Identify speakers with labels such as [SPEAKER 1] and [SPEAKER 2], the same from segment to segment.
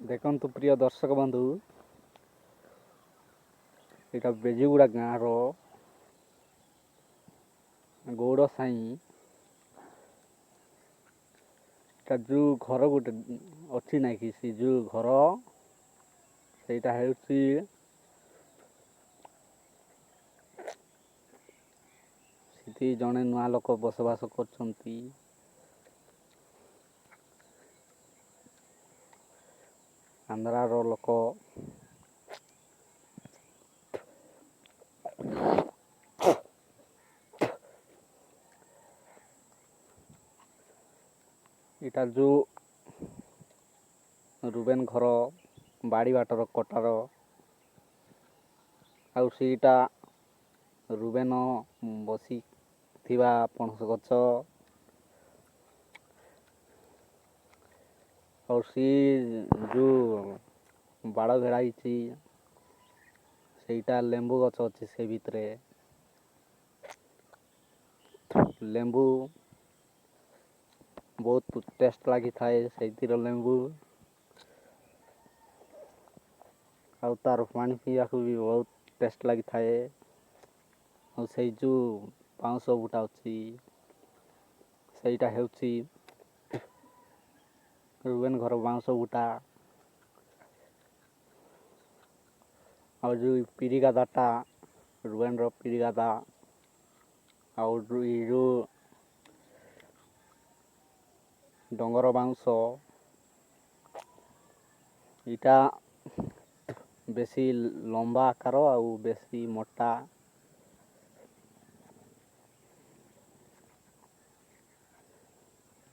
[SPEAKER 1] ଦେଖନ୍ତୁ ପ୍ରିୟ ଦର୍ଶକ ବନ୍ଧୁ, ଏଇଟା ବେଜିଗୁଡ଼ା ଗାଁର ଗୌଡ଼ ସାହି। ଏଟା ଯେଉଁ ଘର ଗୋଟେ ଅଛି ନାଇଁ କି, ସେ ଯେଉଁ ଘର ସେଇଟା ହେଉଛି ସେଠି ଜଣେ ନୂଆ ଲୋକ ବସବାସ କରୁଛନ୍ତି। ଆନ୍ଧ୍ରାର ଲୋକ। ଏଇଟା ଯେଉଁ ରୁବେନ ଘର ବାଡ଼ି ବାଟର କଟାର, ଆଉ ସେଇଟା ରୁବେନ ବସିଥିବା ପଣସ ଗଛ। ଆଉ ସେ ଯେଉଁ ବାଡ଼ ଘେରା ହେଇଛି ସେଇଟା ଲେମ୍ବୁ ଗଛ ଅଛି। ସେ ଭିତରେ ଲେମ୍ବୁ ବହୁତ ଟେଷ୍ଟ ଲାଗିଥାଏ ସେଇଥିର ଲେମ୍ବୁ, ଆଉ ତାର ପାଣି ପିଇବାକୁ ବି ବହୁତ ଟେଷ୍ଟ ଲାଗିଥାଏ। ଆଉ ସେଇ ଯେଉଁ ବାଉଁଶ ବୁଟା ଅଛି ସେଇଟା ହେଉଛି ରୁବେନ ଘର ବାଉଁଶ ବୁଟା। ଆଉ ଯେଉଁ ପିରି ଗାଦାଟା ରୁବେନର ପିରି ଗାଦା। ଆଉ ଏଇ ଯେଉଁ ଡଙ୍ଗର ବାଉଁଶ, ଏଇଟା ବେଶୀ ଲମ୍ବା ଆକାର ଆଉ ବେଶୀ ମୋଟା।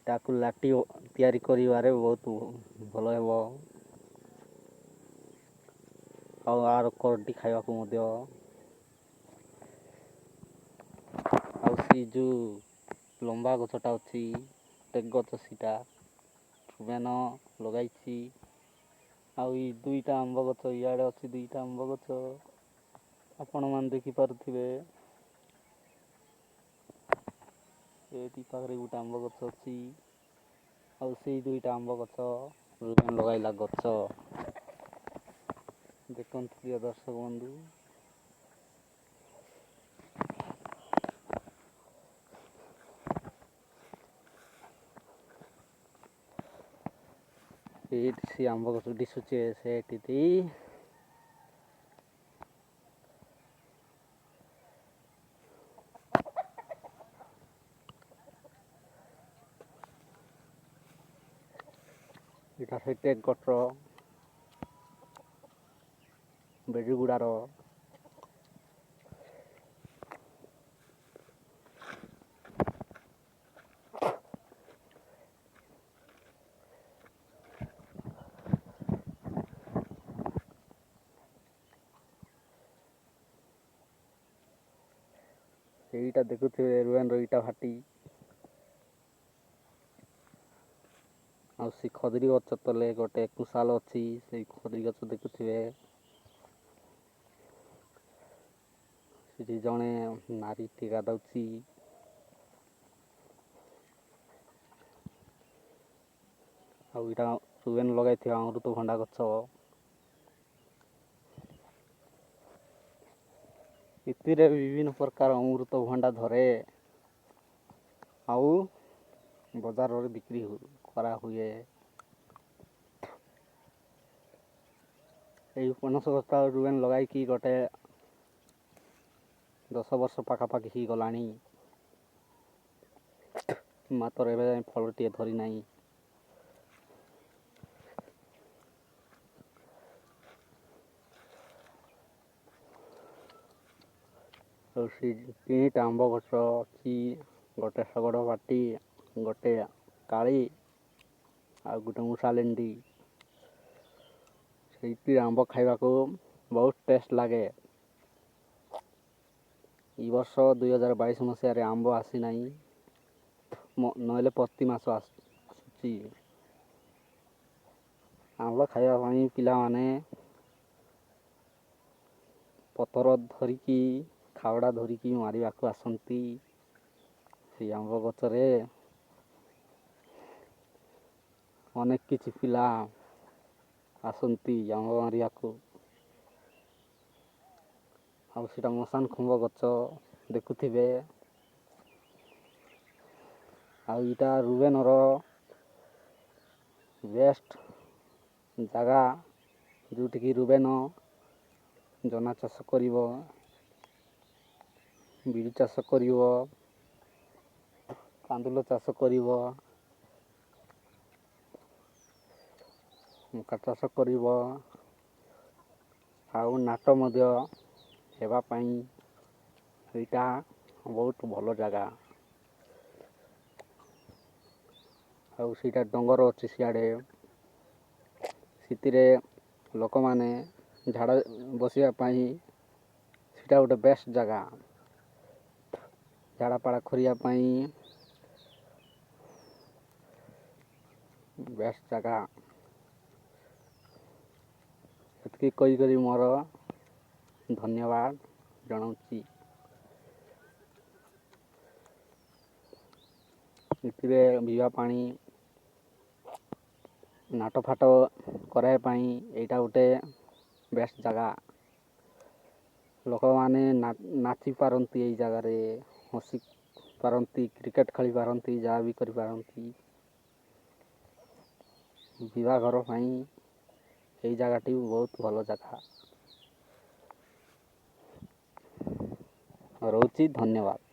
[SPEAKER 1] ତାକୁ ଲାଠି ତିଆରି କରିବାରେ ବହୁତ ଭଲ ହେବ, ଆଉ ଆର କରଟି ଖାଇବାକୁ ମଧ୍ୟ। ଆଉ ସେଇ ଯେଉଁ ଲମ୍ବା ଗଛଟା ଅଛି, ଟେକ ଗଛ, ସେଇଟା ରୁବେନ ଲଗାଇଛି। ଆଉ ଏଇ ଦୁଇଟା ଆମ୍ବ ଗଛ ଇଆଡ଼େ ଅଛି, ଦୁଇଟା ଆମ୍ବ ଗଛ ଆପଣମାନେ ଦେଖିପାରୁଥିବେ। ଏଇଠି ପାଖରେ ଗୋଟେ ଆମ୍ବ ଗଛ ଅଛି, ଆଉ ସେଇ ଦୁଇଟା ଆମ୍ବ ଗଛ ରୁବେନ ଲଗାଇଲା ଗଛ। ଦେଖନ୍ତୁ ପ୍ରିୟ ଦର୍ଶକ ବନ୍ଧୁ, ଏଇଠି ସେ ଆମ୍ବ ଗଛ ଦିଶୁଛି ସେଠି। ଏଇଟା ସେ ଟେକ୍ ଗଛ ବେଜିଗୁଡ଼ାର। ଏଇଟା ଦେଖୁଥିବେ ରୁବେନର ଇଟା ଭାଟି। ଆଉ ସେ ଖଜୁରୀ ଗଛ ତଲେ ଗୋଟେ କୁଶାଲ ଅଛି, ସେଇ ଖଜୁରୀ ଗଛ ଦେଖୁଥିବେ। ସେଠି ଜଣେ ନାରୀ ଟୀକା ଦଉଛି। ଆଉ ଏଇଟା ରୁବେନ ଲଗାଇଥିବା ଅମୃତଭଣ୍ଡା ଗଛ। ଏଥିରେ ବିଭିନ୍ନ ପ୍ରକାର ଅମୃତଭଣ୍ଡା ଧରେ ଆଉ ବଜାରରେ ବିକ୍ରି କରାହୁଏ। ଏଇ ପଣସ ଗଛ ରୁବେନ ଲଗାଇକି ଗୋଟେ 10 ବର୍ଷ ପାଖାପାଖି ହେଇଗଲାଣି, ମାତ୍ର ଏବେ ଯାଏଁ ଫଳଟିଏ ଧରି ନାହିଁ। ଆଉ ସେ ତିନିଟା ଆମ୍ବ ଗଛ ଅଛି, ଗୋଟେ ଶଗଡ଼ ବାଟି, ଗୋଟେ କାଳି ଆଉ ଗୋଟେ ମୂଷାଲେଣ୍ଡି। ସେଇଠି ଆମ୍ବ ଖାଇବାକୁ ବହୁତ ଟେଷ୍ଟ ଲାଗେ। ଏଇ ବର୍ଷ 2022 ମସିହାରେ ଆମ୍ବ ଆସିନାହିଁ, ନହେଲେ ପ୍ରତି ମାସ ଆସୁଛି। ଆମ୍ବ ଖାଇବା ପାଇଁ ପିଲାମାନେ ପଥର ଧରିକି, ଫାଉଡ଼ା ଧରିକି ମାରିବାକୁ ଆସନ୍ତି ସେଇ ଆମ୍ବ ଗଛରେ। ଅନେକ କିଛି ପିଲା ଆସନ୍ତି ଆମ୍ବ ମାରିବାକୁ। ଆଉ ସେଇଟା ମଶାନ ଖୁମ୍ବ ଗଛ ଦେଖୁଥିବେ। ଆଉ ଇଟା ରୁବେନର ବେଷ୍ଟ ଜାଗା, ଯେଉଁଠିକି ରୁବେନ ଜହ୍ନା ଚାଷ କରିବ, ବିରି ଚାଷ କରିବ, କାନ୍ଦୁଲ ଚାଷ କରିବ, ମକା ଚାଷ କରିବ, ଆଉ ନାଟ ମଧ୍ୟ ହେବା ପାଇଁ ଏଇଟା ବହୁତ ଭଲ ଜାଗା। ଆଉ ସେଇଟା ଡଙ୍ଗର ଅଛି ସିଆଡ଼େ, ସେଥିରେ ଲୋକମାନେ ଝାଡ଼ା ବସିବା ପାଇଁ ସେଇଟା ଗୋଟେ ବେଷ୍ଟ ଜାଗା। ଝାଡ଼ା ଫାଡ଼ା କରିବା ପାଇଁ ବେଷ୍ଟ ଜାଗା। ଏତିକି କହିକରି ମୋର ଧନ୍ୟବାଦ ଜଣାଉଛି। ଏଥିରେ ପିଇବା ପାଣି, ନାଟ ଫାଟ କରିବା ପାଇଁ ଏଇଟା ଗୋଟେ ବେଷ୍ଟ ଜାଗା। ଲୋକମାନେ ନାଚି ପାରନ୍ତି ଏଇ ଜାଗାରେ, ହସି ପାରନ୍ତି, କ୍ରିକେଟ୍ ଖେଳି ପାରନ୍ତି, ଯାହା ବି କରିପାରନ୍ତି। ବିବାହଘର ପାଇଁ ଏଇ ଜାଗାଟି ବହୁତ ଭଲ ଜାଗା। ରହୁଛି, ଧନ୍ୟବାଦ।